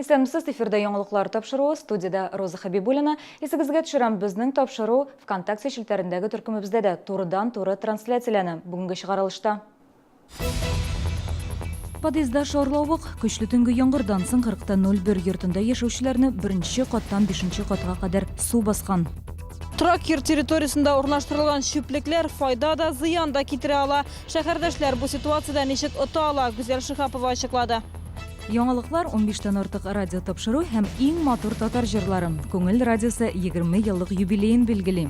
Исәнмесез, эфирда яңалыклар тапшыруы, студиядә Роза Хәбибуллина. Исегезгә төшерәм, безнең тапшыру ВКонтакте челтәрендәге төркемебездә дә турыдан-туры трансляцияләнә. Бүгенге чыгарылышта. Подъездда шарлавык, көчле төнге яңгырдан соң 40.01 йортында яшәүчеләрне беренче каттан бишенче катка кадәр су баскан. Торак йорт территориясендә урнаштырылган чүплекләр файда да, зыян да китерә ала. Шәһәрдәшләр бу ситуациядә ничек ота ала, Гүзәл Шиһапова ачыклады. Яңалыклар, унбиштән артык радиотапшыру һәм иң матур татар җырлары. Күңел радиосы 20 еллык юбилеен билгели.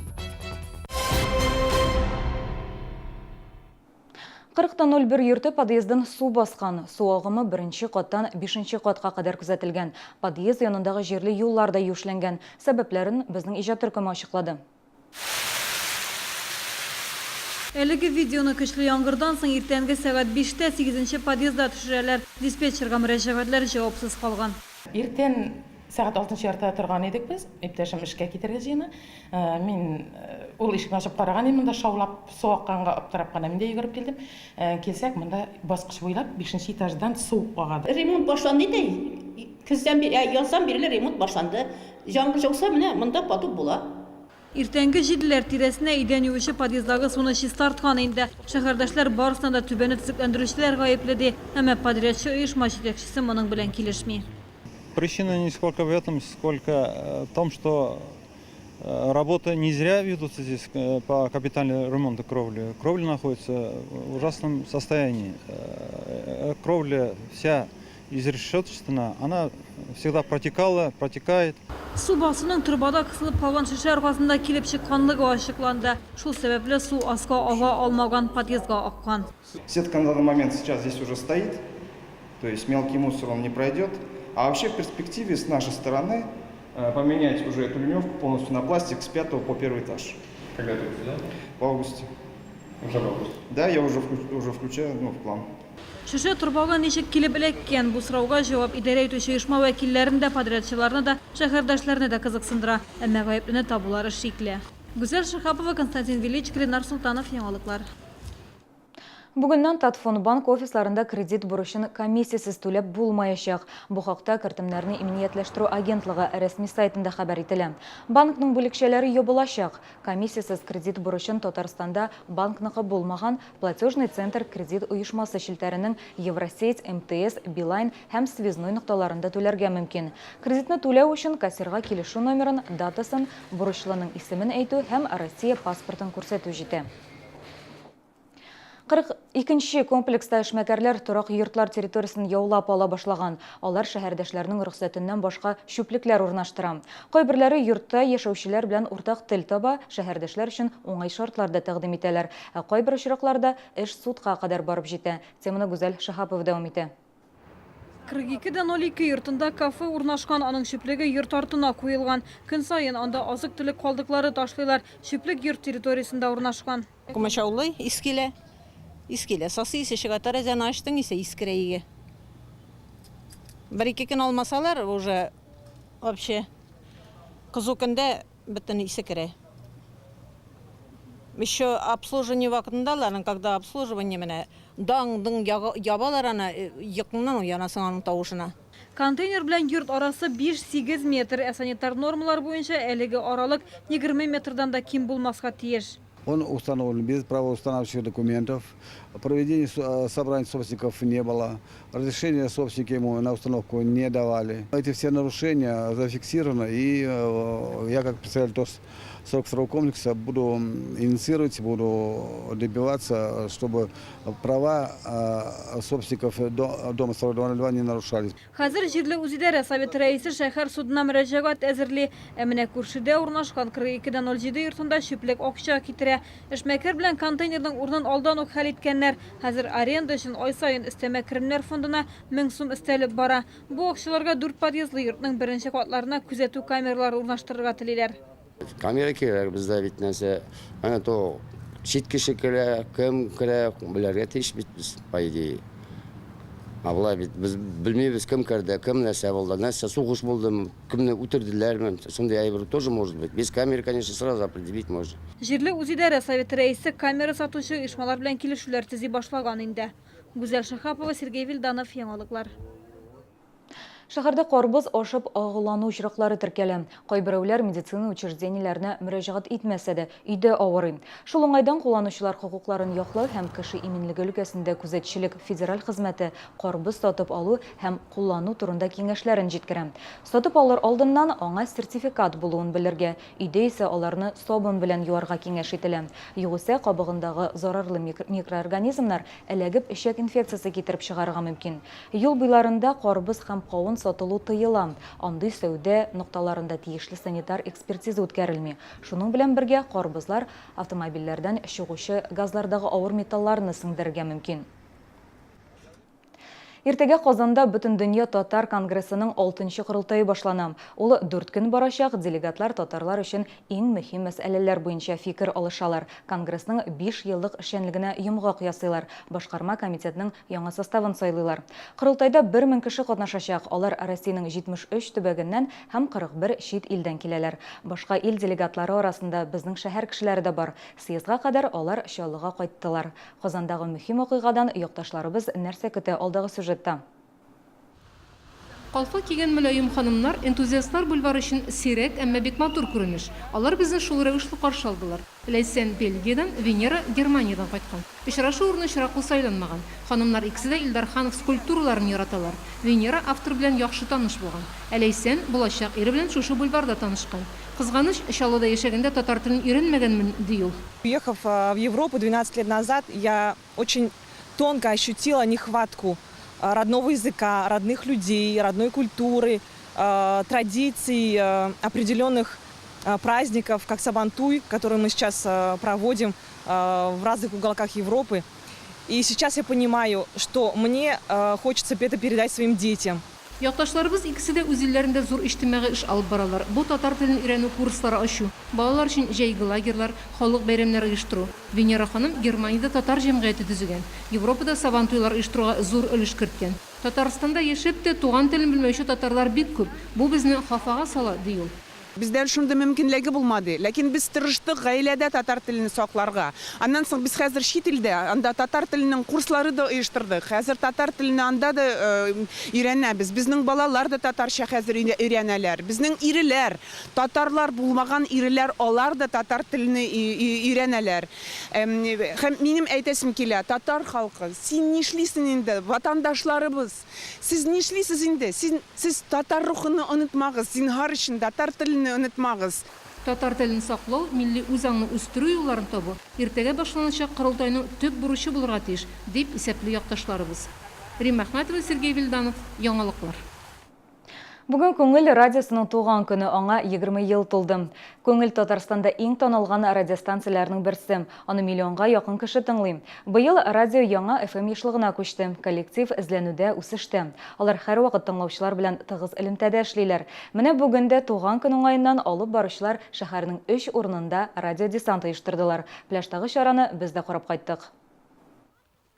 40.01 йорты подъездын су баскан. Су агымы беренче каттан бишенче катка кадәр күзәтелгән. Подъезд янындагы җирле юллар да юешләнгән. Сәбәпләрен безнең иҗат төркеме ачыклады. Әлеге видеоны көчле яңгырдан соң иртәнге сәгать биштә сигезенче подъездда төшерәләр. Диспетчерга мөрәҗәгатьләр җавапсыз калган. Иртән сәгать алтынчы яртыда торган идек без. Иптәшем эшкә китәргә җыена. Мин ул ишекне ачып караган идем, монда шаулап су акканга аптырап кына мин дә йөгереп килдем. Килсәк, монда баскыч буйлап бишенче этаждан су ага. Ремонт башланды инде. Көздән, яздан бирле ремонт башланды. Яңгыр яуса, менә монда потоп була. Иртәнге җиделәр тирәсенә идән юучы подъезддагы суны чистарткан инде. Шәһәрдәшләр барысына да түбәне төзекләндерүчеләр гаепле, ди. Әмма подрядчы оешма җитәкчесе моның белән килешми. Причина не сколько в этом, сколько в том, что работы не зря ведутся здесь по капитальному ремонту кровли. Кровля находится в ужасном состоянии. Кровля вся изрешетчена, она всегда протекала, протекает. Су басуның торбада кысылып калган шешә аркасында килеп чыкканлыгы ачыкланды. Шул сәбәпле су аска ага алмаган, подъездга аккан. Сетка на данный момент сейчас здесь уже стоит, то есть мелкий мусор он не пройдет. А вообще в перспективе с нашей стороны поменять уже эту ливневку полностью на пластик с пятого по первый этаж. Когда это будет сделано? В августе. Уже в августе? Да, я уже, уже включаю, ну, в план. Шешә торбага ничек килеп эләккән? Бу сорауга җавап идарә итүче оешма вәкилләрен дә, подрядчыларны да, шәһәрдәшләрне дә кызыксындыра. Әмма гаеплене табулары шикле. Гүзәл Шиһапова, Константин Величко, Ленар Солтанов, Яңалыклар. Бүгеннән Татфондбанк офисларында кредит бурычын комиссиясез түләп булмаячак. Бу хакта Кертемнәрне иминиятләштерү агентлыгы рәсми сайтында хәбәр ителә. Банкның бүлекчәләре ябылачак. Комиссиясез кредит бурычын Татарстанда банкныкы булмаган Платежный центр кредит оешмасы челтәренең Евросеть, МТС, Билайн һәм Связной нокталарында түләргә мөмкин. Кредитны түләү өчен кассирга килешү номерын, датасын, бурычлының исемен әйтү һәм Россия паспортын күрсәтү җитә. 42 нче комплекста эшмәкәрләр торак йортлар территориясен яулап ала башлаган. Алар шәһәрдәшләрнең рөхсәтеннән башка чүплекләр урнаштыра. Кайберләре йортта яшәүчеләр белән уртак тел таба, шәһәрдәшләр өчен уңай шартлар да тәкъдим итәләр. Ә кайбер очракларда эш судка кадәр барып җитә. Теманы Гүзәл Шаһапова дәвам итә. 42 дә 02 йортында кафе урнашкан, аның чүплеге йорт артына куелган. Көн саен анда азык-төлек калдыклары ташлыйлар. Чүплек йорт территориясендә урнашкан. Комачаулый, ис килә. Ис килә. Сасы исе чыга. Тәрәзәне ачтың исә, ис керә өйгә. Бер-ике көн алмасалар, уже вообще кызу көндә бөтен исе керә. Еще обслуживание вакытында аларның, когда обслуживание менә даң-дың ябалар аны, йокыңнан уянасың аның тавышына. Контейнер белән йорт арасы биш-сигез метр, ә санитар нормалар буенча әлеге аралык 20 метрдан да ким булмаска тиеш. Он установлен без правоустанавливающих документов, проведения собраний собственников не было, разрешения собственники ему на установку не давали. Эти все нарушения зафиксированы, и я как представитель ТОС 42 комплекса буду инициировать, буду добиваться, чтобы права собственников дома 42.02 не нарушались. Хәзер җирле үзидарә советы рәисе шәһәр судына мөрәҗәгать әзерли. Ә менә күршедә урнашкан 42 дә 07 йортында чүплек акча китерә. Эшмәкәр белән контейнерның урынын алдан ук хәл иткәннәр. Хәзер аренда өчен ай саен өстәмә керемнәр фондына 1000 сум өстәлеп бара. Бу акчаларга дүрт подъездлы йортның беренче катларына күзәтү камералары урнаштырырга телиләр. Камера кирәк бездә бит нәрсә. Әнә то чит кеше керә, кем керә, белергә тиеш бит без, по идее. Ә болай бит без белмибез, кем керде, кем нәрсә булды, нәрсә сугыш булдымы, кемне үтерделәрме, шундый әйбер тоже может быть. Без камеры, конечно, сразу определить можно. Җирле үзидарә советы рәисе камера сатучы оешмалар белән килешүләр төзи башлаган инде. Гүзәл Шиһапова, Сергей Вильданов, Яңалыклар. Шәһәрдә карбыз ашап агулану очраклары теркәлә. Кайберәүләр медицина учреждениеләренә мөрәҗәгать итмәсә дә, өйдә авырый. Шул уңайдан кулланучылар хокукларын яклау һәм кеше иминлеге өлкәсендә күзәтчелек федераль хезмәте карбыз сатып алу һәм куллану турында киңәшләрен җиткерә. Сатып алыр алдыннан аңа сертификат булуын белергә, өйдә исә аларны сабын белән юарга киңәш ителә. Югыйсә кабыгындагы зарарлы микроорганизмнар эләгеп эчәк инфекциясе китереп чыгарырга мөмкин. Юл буйларында карбыз һәм кавын сатылу тыела. Андый сәүдә нокталарында тиешле санитар экспертиза үткәрелми. Шуның белән бергә карбызлар автомобильләрдән чыгучы газлардагы авыр металларны сеңдерергә мөмкин. Иртәгә Казанда Бөтендөнья татар конгрессының алтынчы корылтае башлана. Ул дүрт көн барачак, делегатлар татарлар өчен иң мөһим мәсьәләләр буенча фикер алышалар, конгрессның биш еллык эшчәнлегенә йомгак ясыйлар, башкарма комитетның яңа составын сайлыйлар. Корылтайда 1000 кеше катнашачак, алар Россиянең 73 төбәгеннән һәм 41 чит илдән киләләр. Башка ил делегатлары арасында безнең шәһәр кешеләре дә бар. Съездга кадәр алар Чаллыга кайттылар. Казандагы мөһим вакыйгадан якташларыбыз нәрсә көтә алдагы сюжетта. Калфак кигән мөлаем ханымнар, энтузиастлар бульвары өчен сирәк, әмма бик матур күренеш. Алар безне шул рәвешле каршы алдылар. Ләйсән, Бельгиядән, Венера Германиядән кайткан. Очрашу урыны очраклы сайланмаган. Ханымнар икесе дә Илдар Ханов скульптураларын яраталар. Венера автор белән яхшы таныш булган. Ә Ләйсән булачак ире белән шушы бульварда танышкан. Кызганыч, Чаллыда яшәгәндә татар телен өйрәнмәгәнмен, ди ул. Уехав в Европу 12 лет назад, я очень тонко ощутила нехватку родного языка, родных людей, родной культуры, традиций, определенных праздников, как Сабантуй, который мы сейчас проводим в разных уголках Европы. И сейчас я понимаю, что мне хочется это передать своим детям. Якташларыбыз икесе дә үз илләрендә зур иҗтимагый эш алып баралар. Бу татар телен өйрәнү курслары ачу, балалар өчен җәйге лагерьлар, халык бәйрәмнәре оештыру. Венера ханым Германиядә татар җәмгыяте төзегән, Европада Сабантуйлар оештыруга зур өлеш керткән. Татарстанда яшәп тә, туган телен белмәүче татарлар бик күп. Бу безне хафага сала, ди ул. Бездә шундый мөмкинлеге булмады. Ләкин без тырыштык гаиләдә татар телене сакларга. Аннан соң без хәзер чит илдә, анда татар теленең курслары да оештырдык. Хәзер татар телене анда да өйрәнәбез. Безнең балалар да татарча хәзер өйрәнәләр. Безнең иреләр, татарлар булмаган иреләр, алар да татар телене өйрәнәләр. Һәм минем әйтәсем килә, татар халкы, син нишлисең инде, ватандашларыбыз, Сез нишлисез инде? Син, сез татар рухыны онытмагыз, зинһар өчен татар телене онытмагыз. Татар телен саклау, милли үзаңны үстерү юлларын табу иртәгә башланачак корылтайның төп бурычы булырга тиеш, дип исәпли якташларыбыз. Римма Әхмәтова, Сергей Вилданов, Яңалыклар. Бүген Күңел радиосының туган көне, аңа 20 ел тулды. Күңел Татарстанда иң танылган радиостанцияләрнең берсе. Аны миллионга якын кеше тыңлый. Быел радио яңа FM ешлыгына күчте. Коллектив эзләнүдә, үсештә. Алар һәрвакыт тыңлаучылар белән тыгыз элемтәдә эшлиләр. Менә бүген дә туган көн уңаеннан алып баручылар шәһәрнең өч урынында радиодесант оештырдылар. Пляждагы чараны без дә карап кайттык.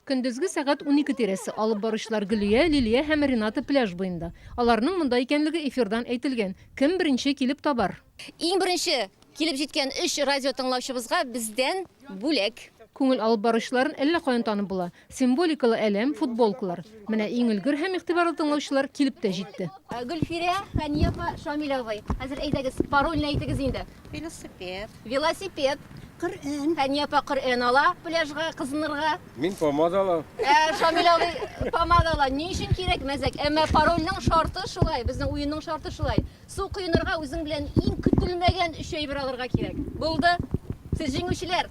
Көндезге сәгать 12 тирәсе. Алып баручылар Гөлия, Лилия һәм Рената пляж буенда. Аларның монда икәнлеге эфирдан әйтелгән. Кем беренче килеп табар? Иң беренче килеп җиткән өч радио тыңлаучыбызга бездән бүләк. Күңел алып баручыларын әллә каян танып була. Символикалы әләм, футболкалар. Менә иң өлгер һәм игътибарлы тыңлаучылар килеп тә җитте. Гөлфирә, Хәния апа, Шамил абый, хәзер әйдәгез, парольне әйтегез инде. Велосипед. Велосипед. Коръән. Хәния апа Коръән ала пляжга кызынырга. Мин помада алам. Ә, Шамил абый помада ала. Ни өчен кирәк мәзәк? Әмма парольнең шарты шулай, безнең уенның шарты шулай. Су коенырга үзең белән иң көтелмәгән өч әйбер алырга кирәк. Булды. Сез җиңүчеләр.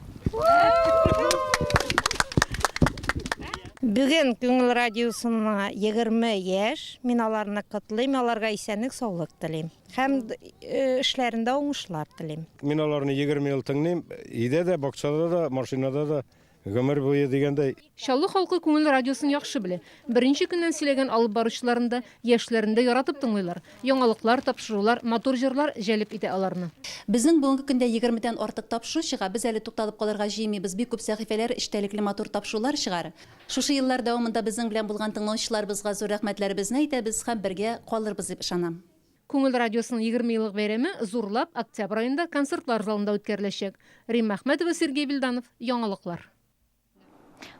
Бүген Күңел радиосына 20 яшь. Мин аларны котлыйм, аларга исәнлек, саулык телим. Һәм эшләрендә уңышлар телим. Мин аларны 20 ел тыңлыйм. Өйдә дә, бакчада да, машинада да, гомер буе дигәндәй. Чаллы халкы Күңел радиосын яхшы белә. Беренче көннән сөйләгән алып баручыларын да, яшьләрен дә яратып тыңлыйлар. Яңалыклар, тапшырулар, матур җырлар җәлеп итә аларны. Безнең бүгенге көндә егермедән артык тапшыру чыга. Без әле тукталып калырга җыенмыйбыз. Бик күп сәхифәләр, эчтәлекле матур тапшырулар чыгар. Шушы еллар дәвамында безнең белән булган тыңлаучыларыбызга зур рәхмәтләребезне әйтәбез һәм бергә калырбыз дип ышанам. Күңел радиосының 20 еллык бәйрәме зурлап октябрь аенда концертлар залында үткәреләчәк. Римма Әхмәтова, Сергей Вильданов, Яңалыклар.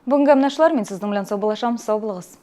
Бүгенгә менә шулар, мин сезнең белән саубуллашам, сау булыгыз.